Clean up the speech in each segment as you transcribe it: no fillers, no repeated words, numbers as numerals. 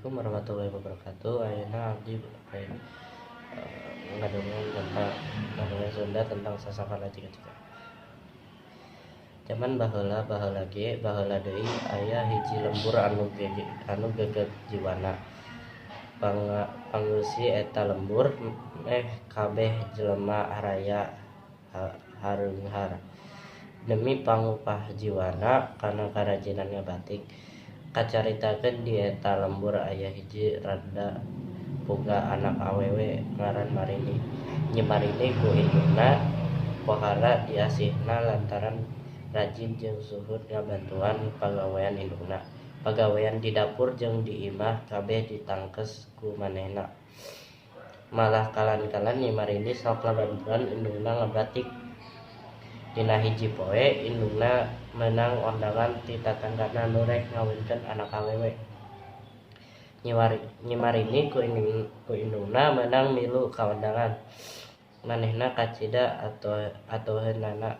Assalamualaikum warahmatullahi wabarakatuh. Ayeuna abdi ngadongeng tentang ngadongeng Sunda tentang Sasakala Cika-cika. Jaman baheula, baheula ge baheula deui, aya hiji lembur anu gegeg jiwana. Pangeusi eta lembur meh kabeh jelema haraya hareunghar. Demi pangupah jiwana kana karajinan ngabatik. Kacaritakeun di eta lembur aya hiji randa boga anak awewe ngaran Marini. Nyi Marini ku indungna pohara diasihna lantaran rajin jeung suhud ngabantuan pagawean indungna. Pagawean di dapur jeung di imah kabeh ditangkes ku manehna. Malah kalan-kalan Nyi Marini sok ngabantuan indungna ngabatik. Dina hiji poe indungna meunang ondangan ti tatanggana nu rek ngawinkeun anak awewe. Nyi Marini ku indungna meunang milu ka ondangan. Manehna kacida atoheunana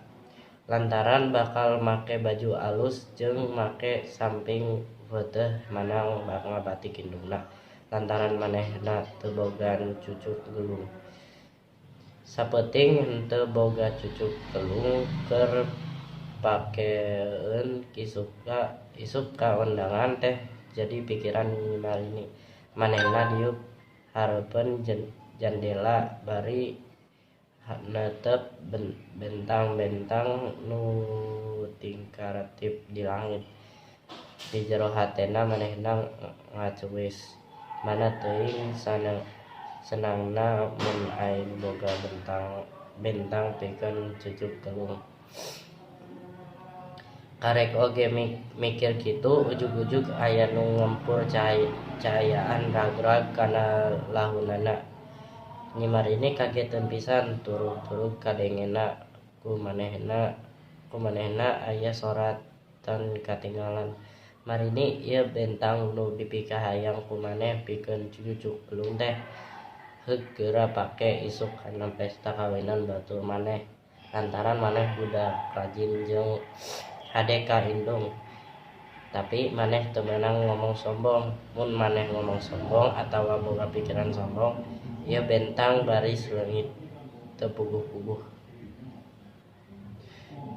lantaran bakal make baju alus jeung make samping peuteuh meunang ngabatik indungna lantaran manehna teu boga cucuk gelung. Sapeuting henteu boga cucuk gelung keur pakeun isuk ka ondangan teh jadi pikiran Nyi Marini. Manehna diuk hareupeun jandela bari neuteup bentang-bentang nu tingkaratip di langit. Di jero hatena manehna ngacuwis, mana teuing senangna mun aing boga bentang pikeun cucuk gelung. Karek oge mikir kitu ujug-ujug aya nu ngempur cahayaan ragrag kana lahunana. Nyi Marini kageteun pisan turug-turug kadengena ku manehna aya soratan katinggalan. Marini, ieu bentang nu dipikahayang ku maneh pikeun cucuk gelung teh. Heug geura pake isuk kana pesta kawinan batur maneh lantaran maneh budak rajin jeung hade ka indung. Tapi maneh teu meunang ngomong sombong. Mun maneh ngomong sombong atawa boga pikiran sombong, ieu bentang baris leungit teu puguh-puguh.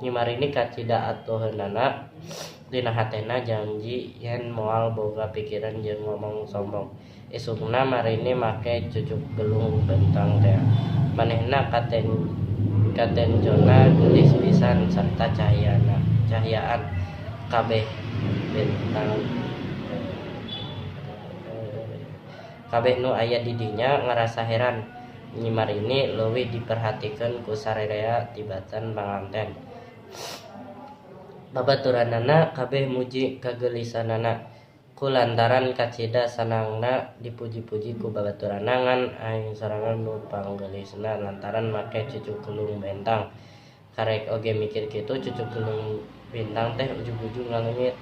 Nyi Marini kacida atoheunana dina hatena janji yen moal boga pikiran jeung ngomong sombong. Isukna Marini make cucuk gelung bentang tea. Manehna katenjona geulis pisan sarta cahyaan. Kabeh bentang kabeh nu aya di dinya ngarasa heran. Nyi Marini leuwih diperhatikeun ku sararea tibatan panganten. Babaturanana kabeh muji kageulisanana. Ku lantaran kacida sanangna dipuji-puji ku babaturanna ngan aing sorangan nu panggeulisna lantaran make cucuk gelung bentang. Karek oge mikir kitu cucuk gelung bintang teh ujug-ujug ngaleungit.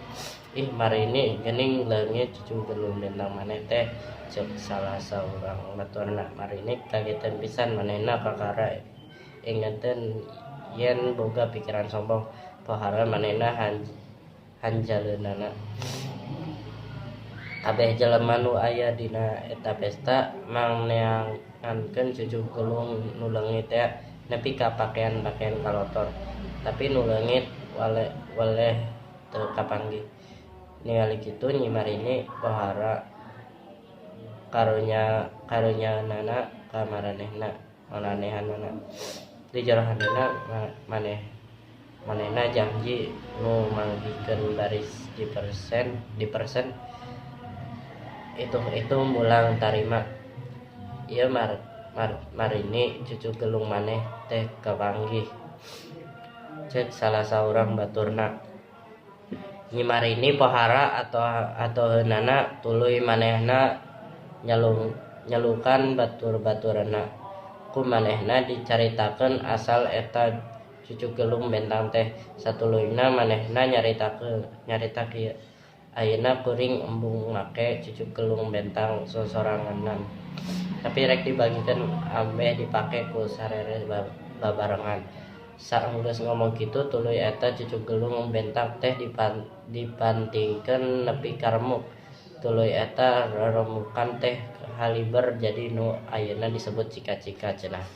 Ih Marini, geuning leungit cucuk gelung bentang maneh teh, ceuk salah saurang baturna. Marini kageteun pisan manehna kakara ingeteun yen boga pikiran sombong. Pohara manehna hanjaleunana. Kabeh jelema nu aya dina eta pesta mangneangankeun cucuk gelung nu leungit tea nepi ka pakean-pakean kalotor. Tapi nu leungit weleh teu kapanggih. Ningali kitu Nyi Marini pohara karunyaeunana ka maranehanana. Di jero hatena manehna janji nu manggihkeun baris dipersen hitung-hitung mulang tarima. Ieu Marini cucuk gelung maneh teh kapanggih, ceuk salah saurang baturna. Nyi Marini pohara atoheunana tuluy manehna nyelukan batur-baturanna. Ku manehna dicaritakeun asal eta cucuk gelung bentang teh. Satuluyna manehna nyarita kieu. Ayeuna kuring embung make cucuk gelung bentang sosoranganan. Tapi rek dibagikeun ambeh dipake ku sarere babarengan. Saenggeus ngomong kitu tuluy eta cucuk gelung bentang teh dipantingkeun nepi ka remuk. Tuluy eta rerembukan teh haliber jadi nu ayeuna disebut cika-cika cenah.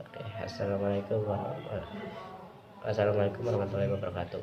Oke, assalamualaikum warahmatullahi wabarakatuh.